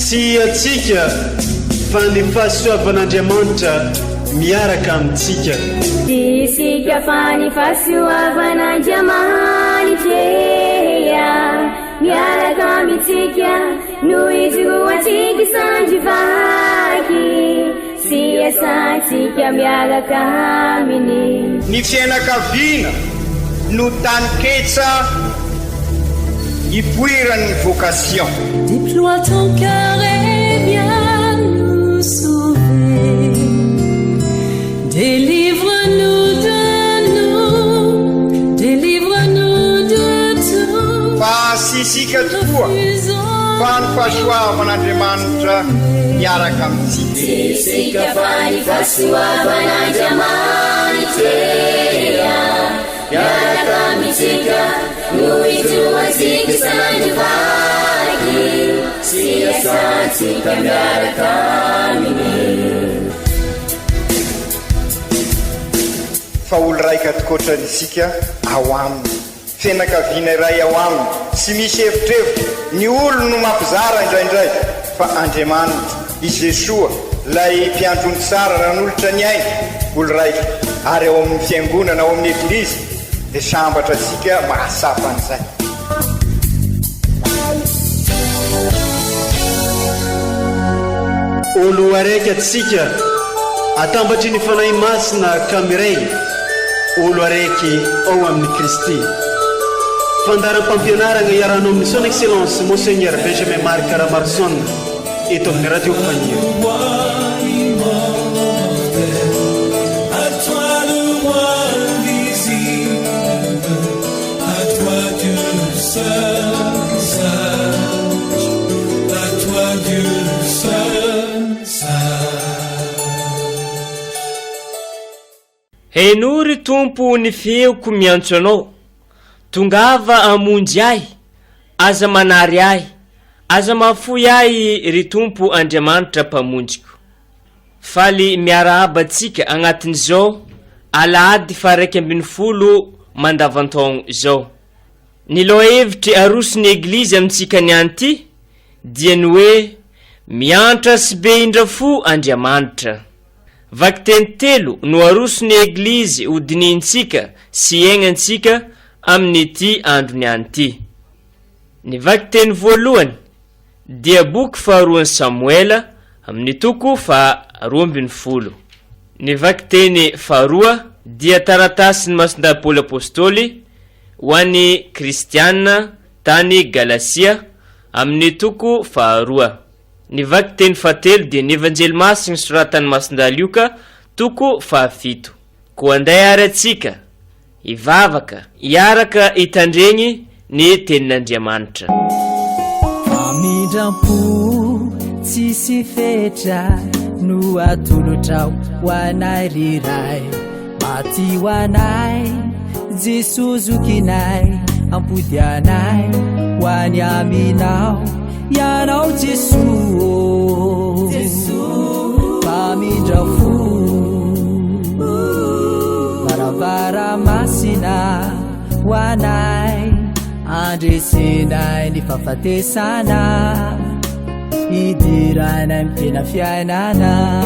Tsy antsika fa ny fahasoavan'Andriamanitra miaraka amintsika. Tsy isika fa ny fahasoavan'Andriamanitra miaraka amintsika no ijoroantsika sandry vaky sy iasantsika miaraka aminy. Ny fiainakaviana no taninketsa ipoiran'ny vocation. Déploie ton cœur et viens nous sauver. Délivre-nous de nous, délivre-nous de tout. Fa tsy isika tokoa fa ny fahasoavan'Andriamanitra miaraka amintsika. Tsy isika fa ny fahasoavan'Andriamanitra miaraka amintsika no ijoroantsika sandry vaky sy iasantsika miaraka aminy. Fa olo raika tokoatrany isika ao aminy. Fianakaviana iray ao aminy, tsy misy evitrevitra, ny olony no mampizara indraindray, fa Andriamanitra, i Jesoa, ilay Mpiandry ondry tsara nanolotra ny ainy, olo raika, ary ao amin'ny Fiangonana, ao amin'ny Eglizy, dia sambatra antsika mahatsapa an'izay. Olo araiky atsika, atambatry ny Fanahy Masina ka miray, olo araiky ao amin'i Kristy. Fandaharam-pampianaragna iarahanao amin'ny Son Excellence Monseigneur Benjamin Marc Ramaroson eto amin'ny Radio Fagniry. Henoy ry Tompo ny feoko miantso Anao, tongava hamonjy ahy, aza manary ahy, aza mahafoy ahy ry Tompo Andriamanitra Mpamonjiko. Faly miarahaba antsika agnatin'izao alahady faha-11 mandavantaogno izao. Ny lohahevitry aroson'ny Eglizy amintsika niany ity dia ny hoe Miantra sy be indra fo Andriamanitra. Vakiteny telo no aroson'ny Eglizy hodinihintsika sy hiaignantsika amin'ity andro niany ity. Ny vakiteny voalohany dia boky faharoan'i Samoela amin'ny toko faha 12. Ny vakiteny faharoa dia taratasin'i Masindahy Paoly Apostoly ho an'ny Kristiana tany Galatia amin'ny toko faharoa. Ny vakiteny fahatelo dia ny Evanjely Masina soratan'i Masindahy Lioka toko fahafito. Koa andeha ary antsika Hivavaka, hiaraka hitandregny ny Tenin'Andriamanitra. Famindram-po tsisy fetra no atolotrao ho anay ry Ray. Maty ho anay, Jesoa zokinay, ampody anay ho any aminao. Ianao Jesoa ô, mpamindra fo, varavara masina ho anay, andresenay ny fahafatesana, hidiranay amin'ny tena fiainana.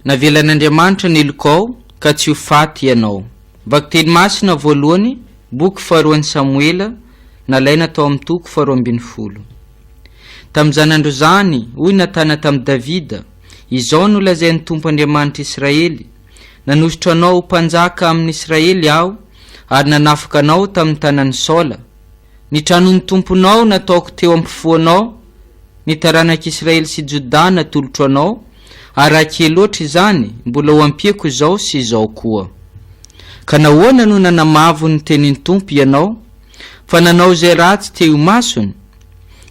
Navelan'Andriamanitra ny helokao ka tsy ho faty ianao. Vakiteny masina voalohany, boky faharoan'i Samoela, nalaina tao amin'ny toko faharoa ambin'ny folo. Tamin'izany andro izany, hoy Natana tamin'i Davida, Izao no lazain'ny Tompo Andriamanitr'i Israely, Nanosotra anao ho mpanjaka amin'i Israely Aho, ary nanafaka anao tamin'ny tanan'i Saola. Ny tranon'ny tomponao nataoko teo ampofoanao, ny taranak'Israely sy Jodà natolotro anao, ary raha kely loatra izany, mbola ho ampiako izao sy izao koa. Ka nahoana no nanamavo ny tenin'ny Tompo ianao, fa nanao izay ratsy teo imasony?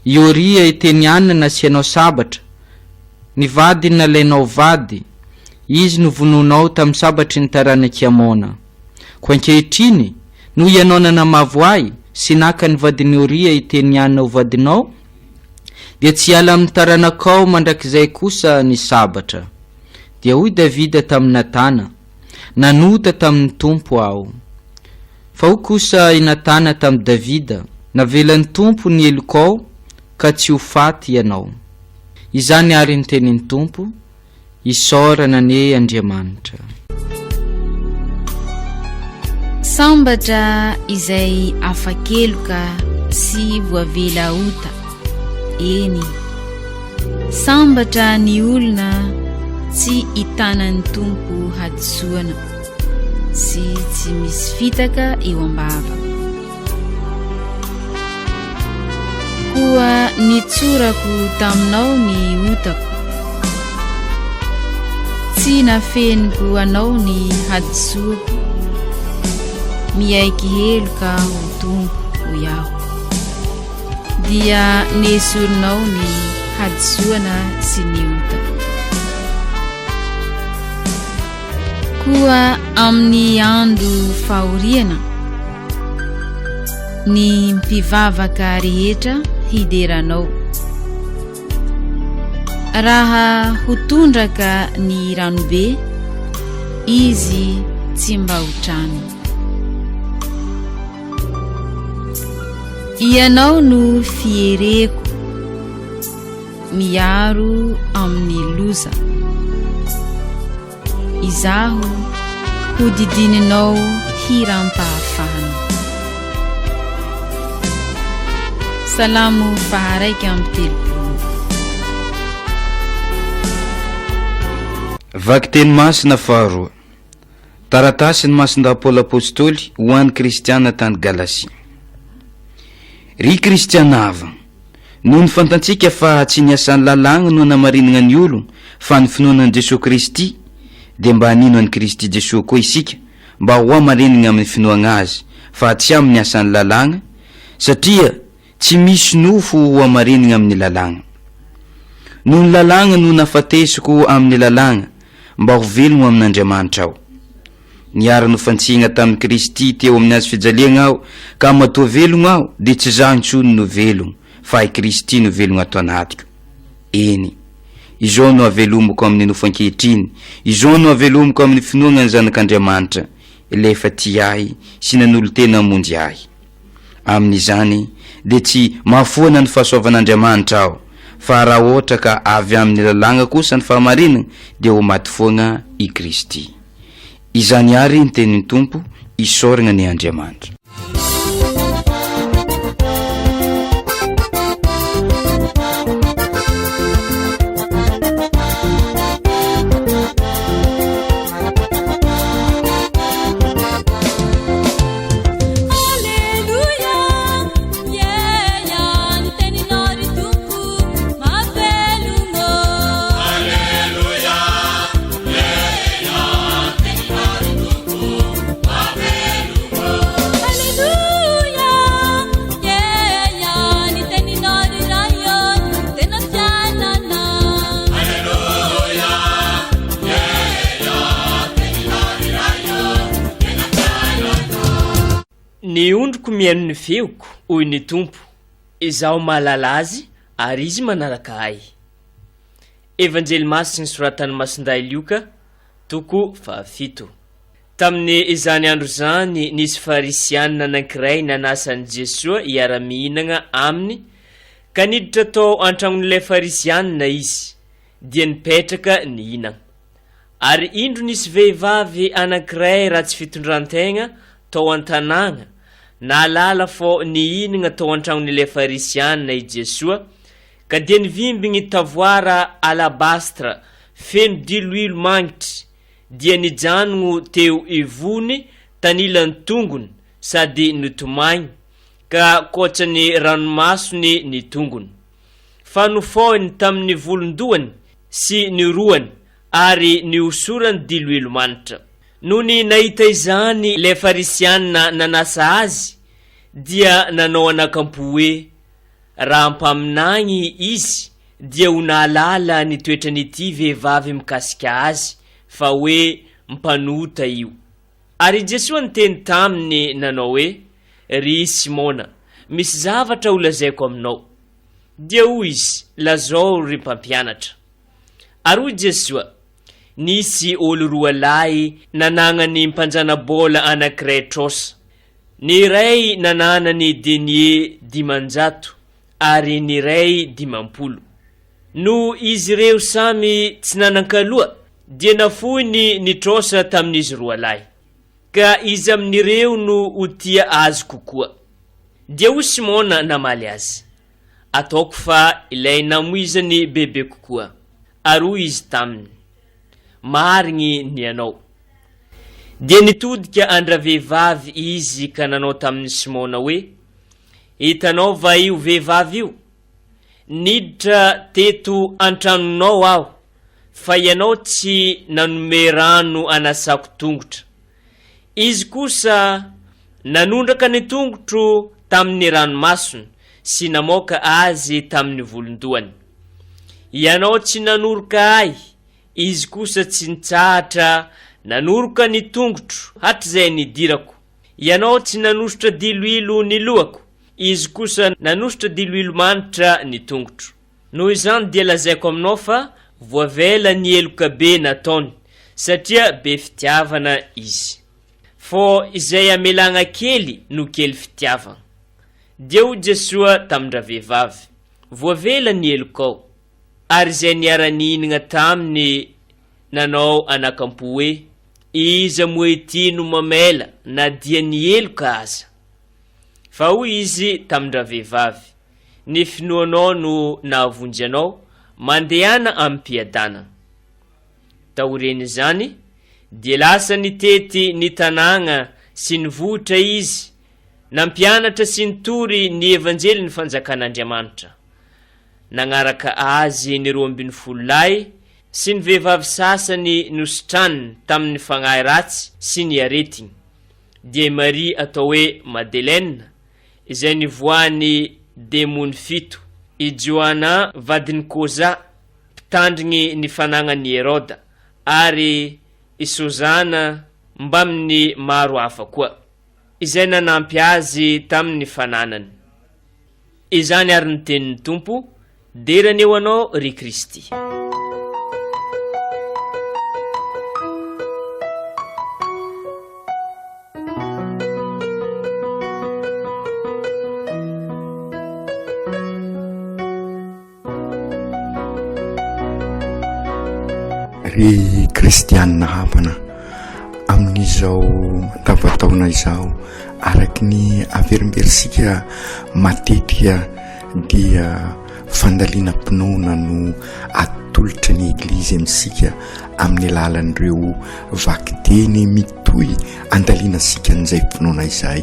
I Oria Eteniana nasianao sabatra, ny vadiny nalainao vady, izy novonoinao tamin'ny sabatry ny taranak'i Amona. Koa ankehitriny, noho ianao nanamavo ahy sy naka ny vadin'i Oria Eteniana ho vadinao, dia tsy hiala amin'ny taranakao mandrakizay kosa ny sabatra. Dia hoy Davida tamin'i Natana, Nanota tamin'ny Tompo aho. Fa hoy kosa i Natana tamin'i Davida, Navelan'ny Tompo ny helokao, ka tsy ho faty ianao. Izany àry ny tenin'ny Tompo, Isaorana anie Andriamanitra. Sambatra izay afa-keloka sy voavela ota, eny, sambatra ny olona tsy itanan'ny Tompo hadisoana sy tsy misy fitaka eo am-bava. Koa nitsorako taminao ny otako, tsy nafeniko anao ny hadisoako. Miaiky heloka aho, Tompo, hoy aho. Dia nesorinao ny hadisoana sy ny otako. Koa amin'ny andro fahoriana, ny mpivavaka rehetra hidera anao. Raha ho tondraka ny ranobe, izy tsy mba ho trano. Ianao no fiereko. Miaro amin'ny loza. Izaho hodidininao hiram-pahafahana. Salamo faha-31. Vakiteny masina faharoa. Taratasin'i Masindahy Paoly Apostoly ho an'ny kristiana tany Galasia. Ry kristiana havana, noho ny fantantsika fa tsy ny asan'ny lalàgna no anamarinagna ny ologno fa ny finoana an'i Jesoa Kristy, dia mba nino an'i Kristy Jesoa koa isika mba hohamarinigna amin'ny finoagna Azy fa tsy amin'ny asan'ny lalàgna, satria Tsy misy nofo hohamarinigna amin'ny lalàgna. Noho ny lalàgna no nafatesiko amin'ny lalàgna, mba ho velogno amin'Andriamanitra aho. Niara-nofantsihigna tamin'i Kristy teo amin'ny hazo fijaliagna aho, ka matoa velogno aho, dia tsy zaho intsony no velogno, fa i Kristy no velogno ato anatiko. Eny, izao no avelomiko amin'ny nofo ankehitriny, izao no avelomiko amin'ny finoagna ny Zanak'Andriamanitra, Ilay efa tia ahy sy nanolo-tena hamonjy ahy. Amin'izany dia tsy mahafoana ny fahasoavan'Andriamanitra aho, fa raha ohatra ka avy amin'ny lalàgna kosa ny fahamarinagna dia ho maty foagna i Kristy. Izany àry ny tenin'ny Tompo, isaoragna anie Andriamanitra. Ny ondriko mihaino ny feoko, hoy ny Tompo, Izaho mahalala azy ary izy manaraka ahy. Evanjely Masiny soratan'i Masindahy Lioka, toko fahafito. Tamin' izany andro izany nisy Farisianina anankiray nanasa an'i Jesoa hiara-mihinagna aminy, ka niditra tao an-tragnon'ilay Farisianina izy, dia nipetraka nihinagna. Ary indro nisy vehivavy anankiray ratsy fitondran-tegna tao an-tanàgna, nahalala fô nihinagna tao an-tragnon'ilay Farisianina i Jesoa, ka dia nivimbigny tavoara alabastra feno diloilo magnitry, dia nijanogno teo ivony tanilan'ny tongony sady nitomagny, ka kôtsan'ny ranomasony ny tongony. Fa nofaohiny tamin'ny volon-dohany sy ny roany ary nihosorany diloilo manitra. Nony nahita izany ilay Farisianina nanasa azy, dia nanao anakampo hoe, Raha mpaminany izy, dia ho nahalala ny toetran'ity vehivavy mikasika azy, fa hoe mpanota io. Ary i Jesoa niteny taminy nanao hoe, Ry Simona, misy zavatra holazaiko aminao. Dia hoy izy, Lazao, ry Mpampianatra. Ary hoy Jesoa, Nisy olo roa lahy nanagnan'ny mpanjana-bola anankiray trosa. Ny iray nananany denier 500. ary ny iray 50. Noho izy ireo samy tsy nanan-kaloa, dia nafoiny ny trosa tamin'izy roa lahy. Ka iza amin'ireo no ho tia azy kokoa? Dia hoy Simona namaly azy, Ataoko fa ilay namoizany bebe kokoa. Ary hoy izy taminy, Marigny ny anao. Dia nitodika an-dravehivavy izy ka nanao tamin'i Simona hoe, Hitanao va io vehivavy io? Niditra teto an-tranonao aho, fa ianao tsy nanome rano hanasako tongotra. Izy kosa nanondraka ny tongotro tamin'ny ranomasony sy namoaka azy tamin'ny volon-dohany. Ianao tsy nanoroka ahy, izy kosa tsy nitsahatra nanoroka ny tongotro hatrizay nidirako. Ianao tsy nanosotra diloilo ny lohako, izy kosa nanosotra diloilo manitra ny tongotro. Noho izany dia lazaiko aminao fa voavela ny heloka be nataony, satria be fitiavana izy. Fô izay amelagna kely no kely fitiavagna. Dia hoy Jesoa tamin-dravehivavy, Voavela ny helokao. Ary izay niara-nihinagna taminy nanao anakampo hoe, Iza moa ity no mamela na dia ny heloka aza? Fa hoy Izy tamin-dravehivavy, Ny finoanao no nahavonjy anao, mandehana amim-piadanana. Taorian'izany, dia lasa nitety ny tanàgna sy ny vohitra Izy, nampianatra sy nitory ny Evanjelin'ny Fanjakan'Andriamanitra. Nagnaraka Azy ny 12 lahy sy ny vehivavy sasany nositraniny tamin'ny fagnahy ratsy sy ny aretigny, dia i Maria atao hoe Madelena, izay nivoahan'ny demony fito, i Joana vadin'i Koza, mpitandrigny ny fanagnan'i Heroda, ary i Sozana mbamin'ny maro hafa koa, izay nanampy azy tamin'ny fananany. Izany ary ny tenin'ny Tompo, dera anie ho Anao, ry Kristy. Ry kristianina havana, amin'izao mandavataona izao, araky ny averimberintsika matetika dia fandalinam-pinoana no atolotry ny Eglizy amintsika amin'ny alalan'ireo vakiteny mitohy andalinantsika an'izay finoana izay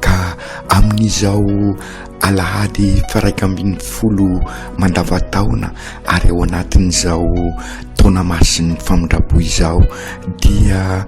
ka amin'izao alahady faraika 11 mandavataona ary ao anatin'izao taona masin'ny famindram-po izao dia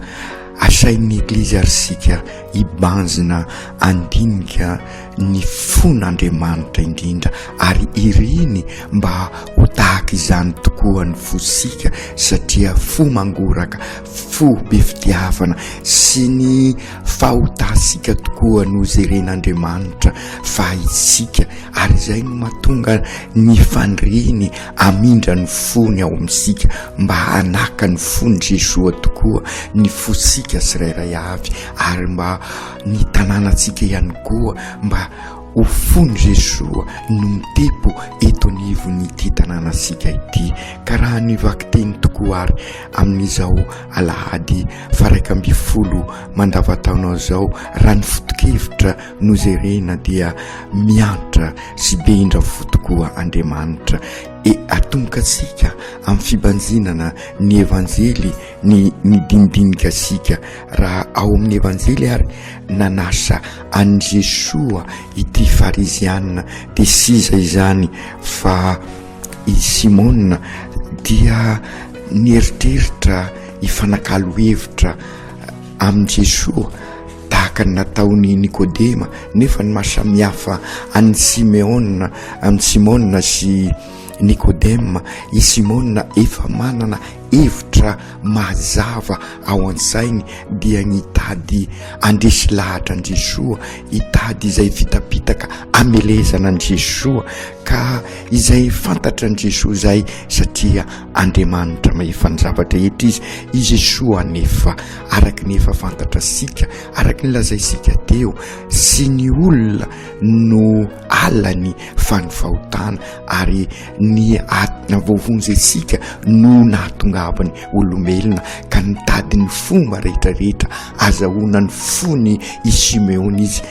asain'ny Eglizy ary isika hibanjina andinika ny fon'Andriamanitra indrindra ary iriny mba ho tahaka izany tokoa ny fosika satria fo mangoraka, fo be fitiavana sy ny fahotantsika tokoa no jeren'Andriamanitra fa isika ary izay no mahatonga ny faniriany hamindra ny fony ao amintsika mba hanaka ny fon'i Jesoa tokoa ny fosika tsirairay avy ary mba ny tanànantsika ihany koa mba ho fon'i Jesoa no mitepo eto anivon'ity tanànantsika ity. Ka raha ny vakiteny tokoa ary amin'izao alahady faraika 11 mandavataona izao, raha ny foto-kevitra no jerena dia miantra sy be indra fo tokoa Andriamanitra. E atomboka antsika amin'ny fibanjinana ny Evanjely ny ny dinidinika antsika Raha ao amin'ny Evanjely ary nanasa an'i Jesoa ity Fariziana dia tsy iza izany fa i Simona dia nieritreritra hifanakalo hevitra amin'i Jesoa tahaka ny nataon'i Nikodema nefa ny mahasamihafa an'i Simeona amin'i Simona sy Nikodema i Simona efa manana. hevitra mazava ao an-tsainy dia ny hitady handresy lahatra an'i Jesoa, hitady izay fitapitaka hamelezana an'i Jesoa, ka izay fantatra an'i Jesoa izay satria Andriamanitra mahefa ny zava-drehetra izy. I Jesoa anefa araka ny efa fantatra sika, araka ny lazaisika teo, sy ny olona no alany fa ny fahotana ary ny voavonjy antsika no nahatongavany olombelona ka nitady ny fomba rehetrarehetra azahoana ny fony i Simeona izy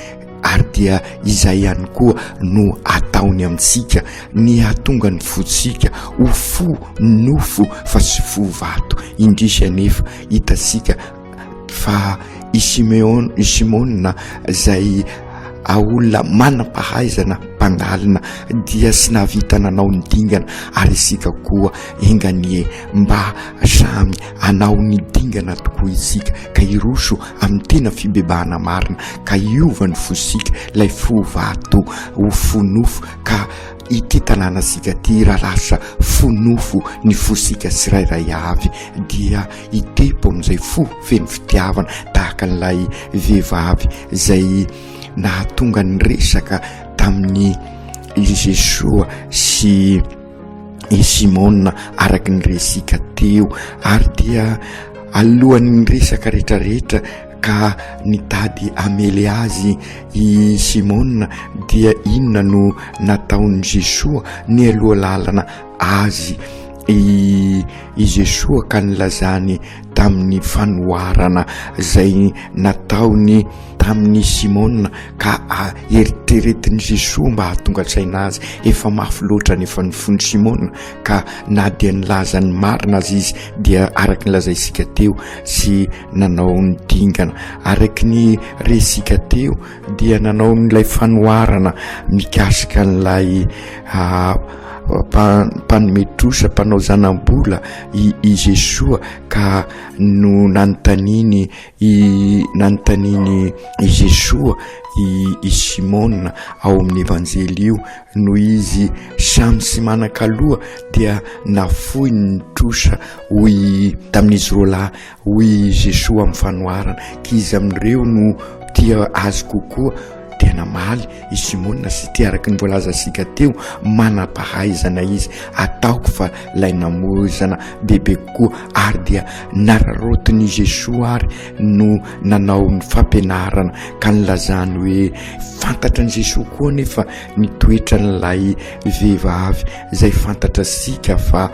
ary dia izay ihany koa no ataony amintsika ny hahatonga ny fontsika ho fo nofo fa tsy fo vato. Indrisy anefa hitantsika fa i Simeona, i Simona izay olona manam-pahaizana mpandalina dia tsy nahavita nanao ny dingana ary isika koa enga anie mba samy hanao ny dingana tokoa isika ka hiroso amin'ny tena fibebahana marina ka hiova ny fosika ilay fo vato ho fo nofo ka ity tanànantsika ity raha lasa fo nofo ny fosika tsirairay avy dia hitepo amin'izay fo feno fitiavana tahaka an'ilay vehivavy izay nahatonga ny resaka tamin'ny i Jesoa sy i Simona araka ny resika teo ary dia alohan'ny resaka rehetrarehetra ka nitady hamely azy i Simona dia inona no nataon'i Jesoa nialoha lalana azy i i Jesoa ka nilazany tamin'ny fanoharana izay nataony tamin'i Simona ka eritreretin'i Jesoa mba hahatonga saina azy. Efa mafy loatra anefa ny fon'i Simona ka na dia nilaza ny marina aza izy dia araka ny lazaintsika teo sy nanao ny dingana. Araka ny resika teo dia nanao an'ilay fanoharana mikasika an'ilay mpanome trosa, mpanao zana-bola i i Jesoa ka no nanontaniany i nanontaniany i Jesoa i i Simona ao amin'ny Evanjely io noho izy samy tsy manan-kaloha dia nafoiny ny trosa hoy tamin'izy roalahy Hoy i Jesoa amin'ny fanoharana, K'iza amin'ireo no tia azy kokoa? Dia namaly i Simona, satria araka ny voalazantsika teo, manam-pahaizana izy, ataoko fa ilay namoizana bebe kokoa. Ary dia nararaotin'i Jesoa ary no nanao ny fampianarana ka nilazany hoe, fantatra an'i Jesoa koa anefa ny toetran'ilay vehivavy izay fantatrasika fa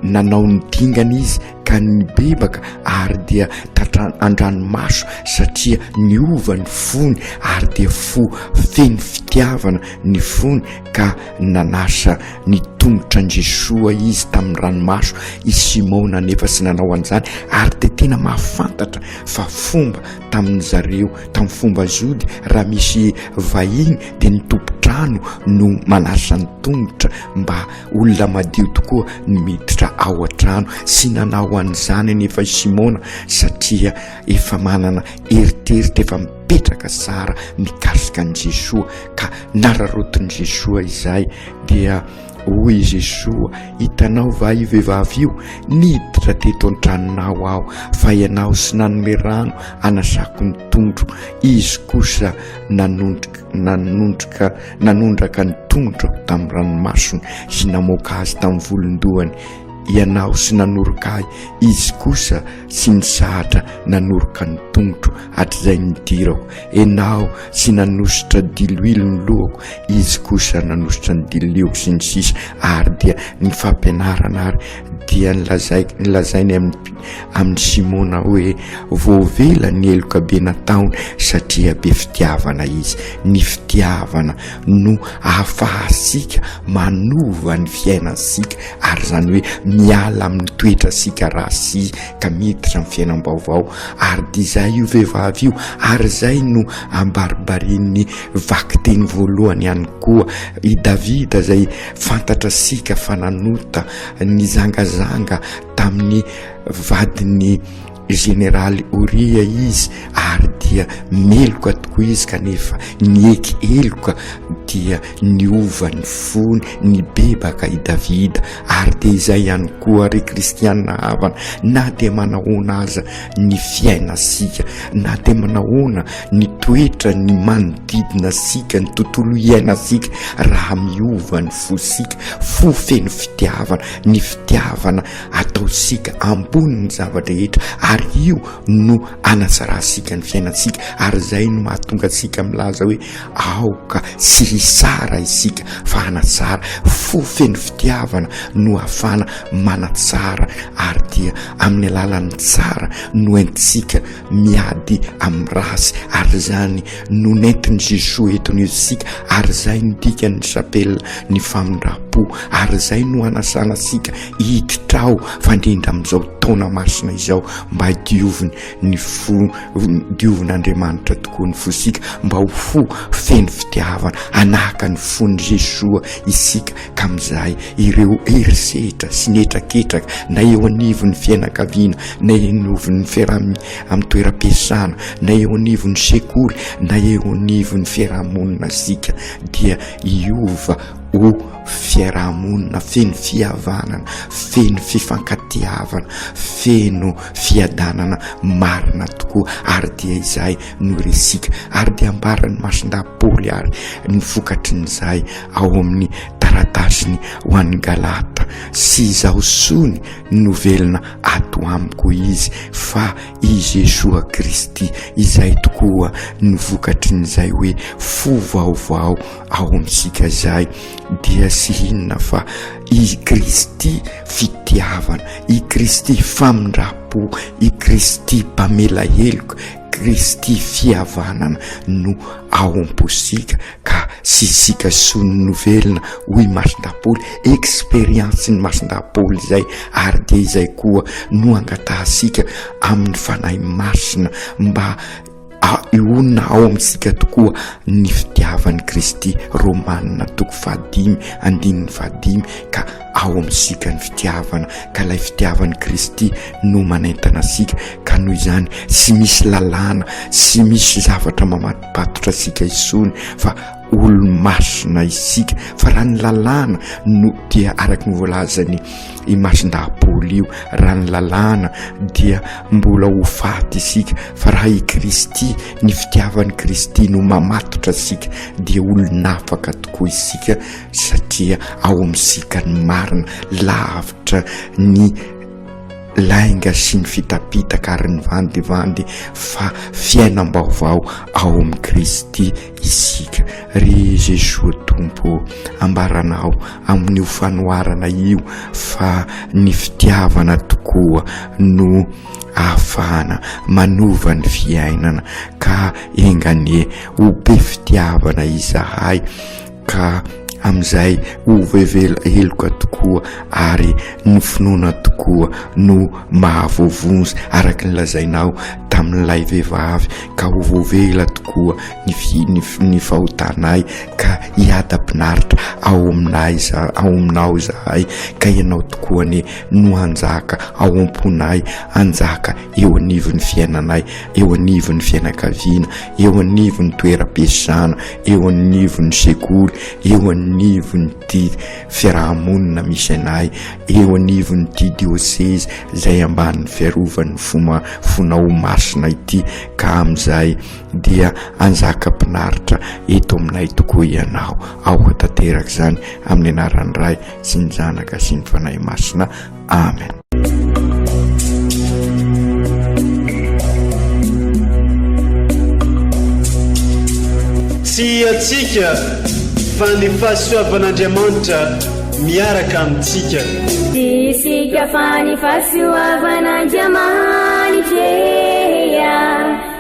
Nanao ny dingana izy ka nibebaka ary dia tratra an-dranomaso satria niova ny fony ary dia fo feno fitiavana ny fony ka nanasa ny tongotra an'i Jesoa izy tamin'ny ranomaso. I Simona anefa tsy nanao an'izany ary dia tena mahafantatra fa fomba tamin'ny zareo tamin'ny fomba zody raha misy vahiny dia ny tompon-trano no manasa ny tongotra mba Olona madio tokoa ny miditra ao an-trano. Tsy nanao an'izany anefa i Simona satria efa manana eritreritra efa mipetraka tsara mikasika an'i Jesoa ka nararaotin'i Jesoa izay. Dia hoy i Jesoa, Hitanao va io vehivavy io? Niditra teto an-tranonao aho, fa ianao tsy nanome rano hanasako ny tongotro, izy kosa nanondrika nanondrika Nanondraka ny tongotrako tamin'ny ranomasony sy namoaka azy tamin'ny volon-dohany ianao sy nanoroka ahy, izy kosa tsy nisahatra nanoroka ny tongotro hatrizay nidirako. Ianao tsy nanosotra diloilo ny lohako, izy kosa nanosotra ny diliohako sy ny sisa ary dia ny fampianarana ary dia nilazai- nilazainy amin'ny amin'i Simona hoe voavela ny heloka be nataony satria be fitiavana izy. Ny fitiavana no ahafahantsika manova ny fiainantsika ary izany hoe miala amin'ny toetrantsika ratsy ka miditra amin'ny fiainam-baovao. Ary dia izay io vehivavy io ary izay no ambaribarian'ny vakiteny voalohany ihany koa. I Davida izay fantatrasika fa nanota nijangajanga tamin'ny vadin'ny jeneraly Oria izy ary dia meloka tokoa izy kanefa nieky heloka. dia niova ny fony, nibebaka i Davida, ary dia izay ihany koa ry kristiana havana, na dia manahoana aza ny fiainasika, na dia manahoana ny toetra ny manodidina asika, ny tontolo iainasika, raha miova ny fosika, fo feno fitiavana, ny fitiavana ataosika ambonin'ny zava-drehetra, ary io no anatsarasika ny fiainantsika, ary izay no mahatonga antsika milaza hoe Aoka tsy hisara isika fa hanatsara. Fo feno fitiavana no ahafahana manatsara ary dia amin'ny alalan'ny tsara no entintsika miady amin'ny ratsy ary izany no nentin'i Jesoa eto anivontsika ary izay no dikan'ny chapelle ny famindram-po ary izay no hanasana antsika hiditra ao fa indrindra amin'izao taona masina izao mba dioviny ny fo Diovin'Andriamanitra tokoa ny fosika mba ho fo feno fitiavana hanahaka ny fon'i Jesoa isika ka amin'izay ireo herisetra sy ny hetraketraka na eo anivon'ny fianakaviana na eo anivon'ny fiaraha amin'ny toeram-piasana na eo anivon'ny sekoly na eo anivon'ny fiarahamonina isika dia hiova ho fiarahamonina feno fihavanana, feno fifankatiavana, feno fiadanana marina tokoa ary dia izay no resika ary dia ambaran'ny Masindahy Paoly ary ny vokatrin'izay ao amin'ny taratasiny ho an'ny Galata sy izaho sony no velona ato amiko izy fa i Jesoa Kristy izay tokoa no vokatrin'izay hoe fo vaovao ao amintsika izay dia tsy inona fa i Kristy fitiavana, i Kristy famindram-po, i Kristy mpamela heloka, Kristy fihavanana no ao am-posika ka tsy isika sony no velona hoy Masindahy Paoly, experience-n'i Masindahy Paoly izay ary dia izay koa no angatahantsika amin'ny Fanahy Masina mba Hionona ao amintsika tokoa ny fitiavan'i Kristy, Romana toko fahadimy andininy fahadimy, ka ao amintsika ny fitiavana, ka ilay fitiavan'i Kristy no manentana antsika, ka noho izany tsy misy lalàna, tsy misy zavatra mamatopatotra antsika intsony fa olo-masina isika, fa raha ny lalàna no dia araka ny voalazan'i i Masindahy Paoly io, raha ny lalàna dia mbola ho faty isika, fa raha i Kristy, ny fitiavan'i Kristy no mamatotra antsika dia olon'afaka tokoa isika satria ao amintsika ny marina, lavitra ny lainga sy ny fitapitaka ary ny vandivandy fa fiainam-baovao ao amin'i Kristy isika. Ry Jesoa Tompo ô, ambaranao amin'io fanoharana io fa ny fitiavana tokoa no ahafahana manova ny fiainana ka enga anie ho be fitiavana izahay ka amin'izay ho vevela heloka tokoa ary ny finoana tokoa no mahavoavonjy araka ny lazainao tamin'ilay vehivavy ka ho voavela tokoa ny ny ny fahotanay ka hiadam-pinaritra ao aminay ao aminao izahay ka ianao tokoa anie no hanjaka ao am-ponay hanjaka eo anivon'ny fiainanay eo anivon'ny fianakaviana eo anivon'ny toeram-piasana eo anivon'ny sekoly eo anivon'ity fiarahamonina misy anay eo anivon'ity diosezy izay ambanin'ny fiarovan'ny foma fonao masina ity ka amin'izay dia hanjaka mpinaritra eto aminay tokoa ianao aoka tanteraka izany amin'ny anaran'ny Ray sy ny Zanaka sy ny Fanahy Masina amen. Tsy antsika fa ny fahasoavan'Andriamanitra miaraka amintsika. Tsy isika fa ny fahasoavan'Andriamanitra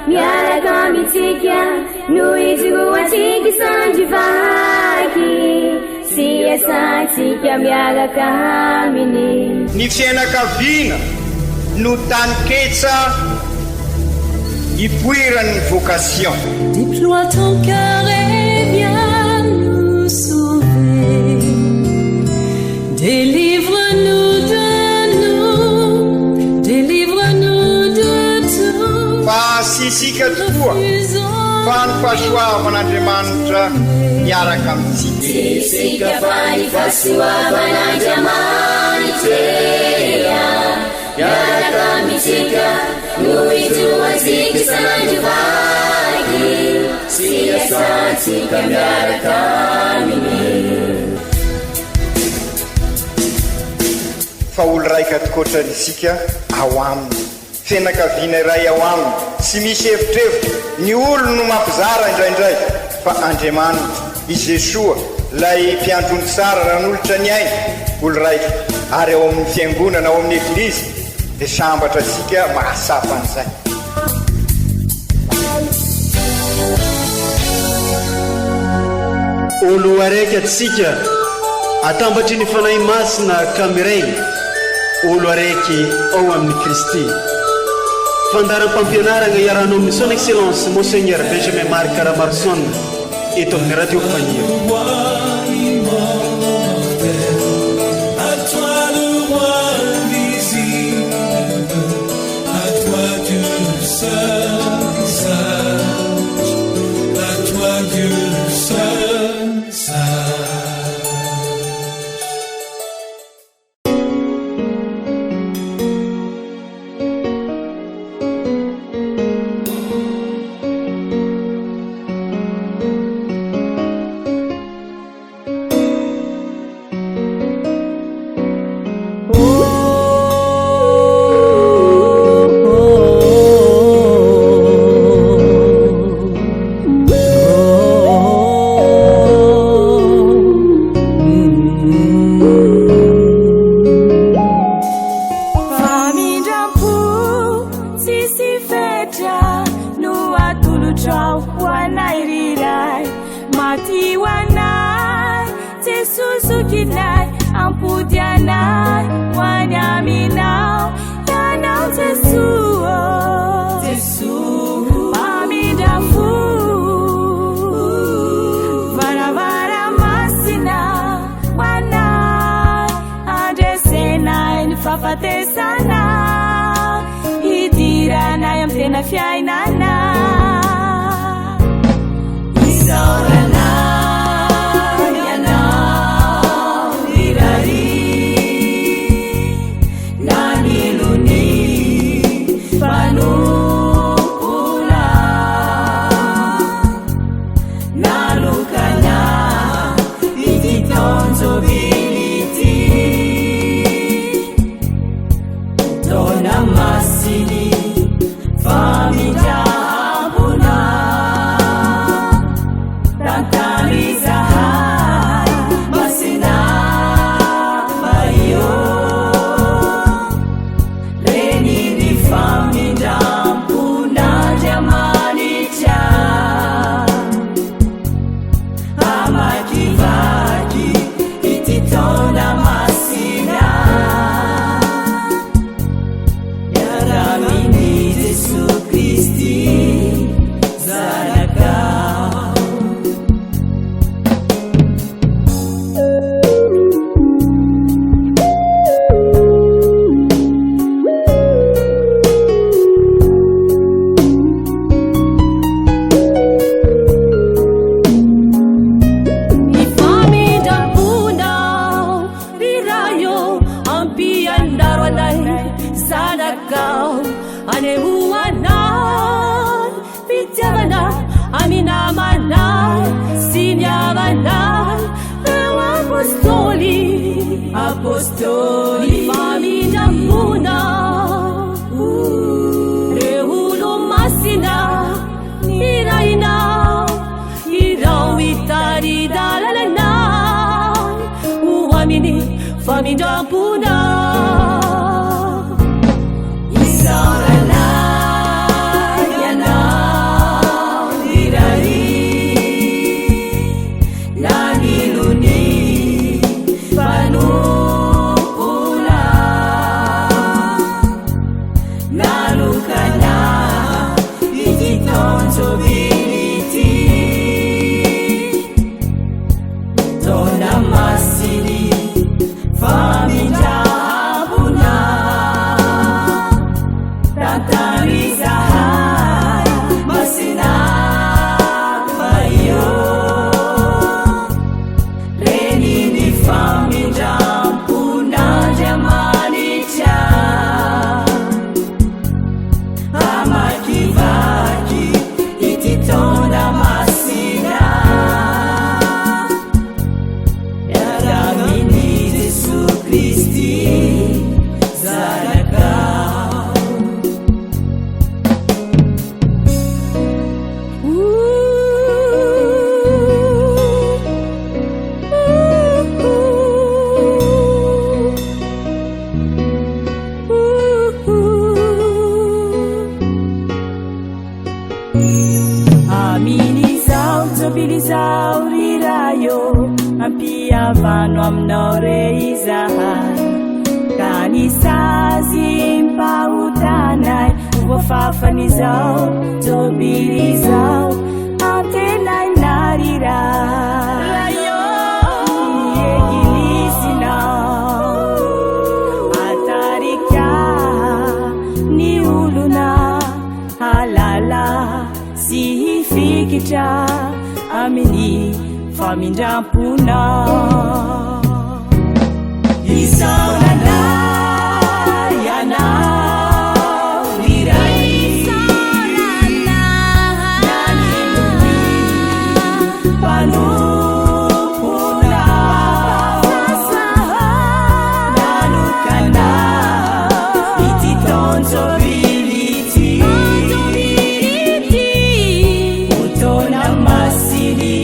miaraka amintsika no ijoroantsika isandry vaky. Sy iasantsika miaraka aminy. Ny fiainakaviana no taninketsa ipoiran'ny vocation. Déploie ton cœur et viens nous sauver. Délivre-nous de nous, délivre-nous de tout. Fa tsy isika tokoa. fa ny fahasoavan'Andriamanitra miaraka amintsika. Tsy isika fa ny fahasoavan'Andriamanitra miaraka amintsika no ijoroantsika isan'andro vaky sy iasantsika miaraka aminy. Fa olo raika tokoatra isika ao aminy. Fianakaviana iray ao aminy, tsy misy evitrevitra, ny olony no mampizara indraindray, fa Andriamanitra, i Jesoa, ilay mpiandry ondry tsara nanolotra ny ainy, olo raika, ary ao amin'ny fiangonana, ao amin'ny Eglizy, dia sambatra isika mahatsapa an'izay. Olo araiky atsika atambatry ny Fanahy Masina ka miray olo araiky ao amin'i Kristy. Fandaharam-pampianaragna iarahanao amin'ny Son Excellence Monseigneur Benjamin Marc Ramaroson eto amin'ny Radio Fagniry. Famindram-po tsisy fetra no atolotrao ho anay ry Ray. Maty ho anay Jesoa zokinay, ampody anay ho any aminao Ianao Jesoa ô. Jesoa mamindra fo, varavara masina ho anay, andresenay ny fahafatesana, hidiranay amin'ny tena fiainana. Isaorana Ianao ry Ray, nanilo ny fanompoana, nanokana ity taon-jobily ity, taona masiny famindram-pona. Tantano izahay, Masina Maria ô, Renin'ny famindram-pon'Andriamanitra. Hamakivaky ity taona masina, miara-amin'i Jesoa Kristy Zanakao. Ny famindram-ponao, ry Ray ô, ampianaro anay zanakao, anehoanay fitiavana amin'ny namanay sy ny havanay, ireo apôstôly. Apôstôly. Ny famindram-ponao, ireo olo-masina nirahinao, irao hitari-dalana anay ho amin'ny famindram-ponao. Isaorana Ianao, ry Ray, nanilo ny fanompoana, nanokana ity taon-jobily ity, taona masiny famindram-pona. Tantano izahay, Masina Amin'izao jobily izao ry Ray ô, ampihavano aminao re izahay, ka ny sazim-pahotanay ho voafafan'izao jobily izao, antenaina ry Ray ô, ny Eglizinao, atarika ny olona Hahalala sy hifikitra amin'ny famindram-ponao. Isaorana Ianao ry Ray. Isaorana nanino ny mpanomponao. Nanokana ity taon-jobily ity. Ho taona masin'ny.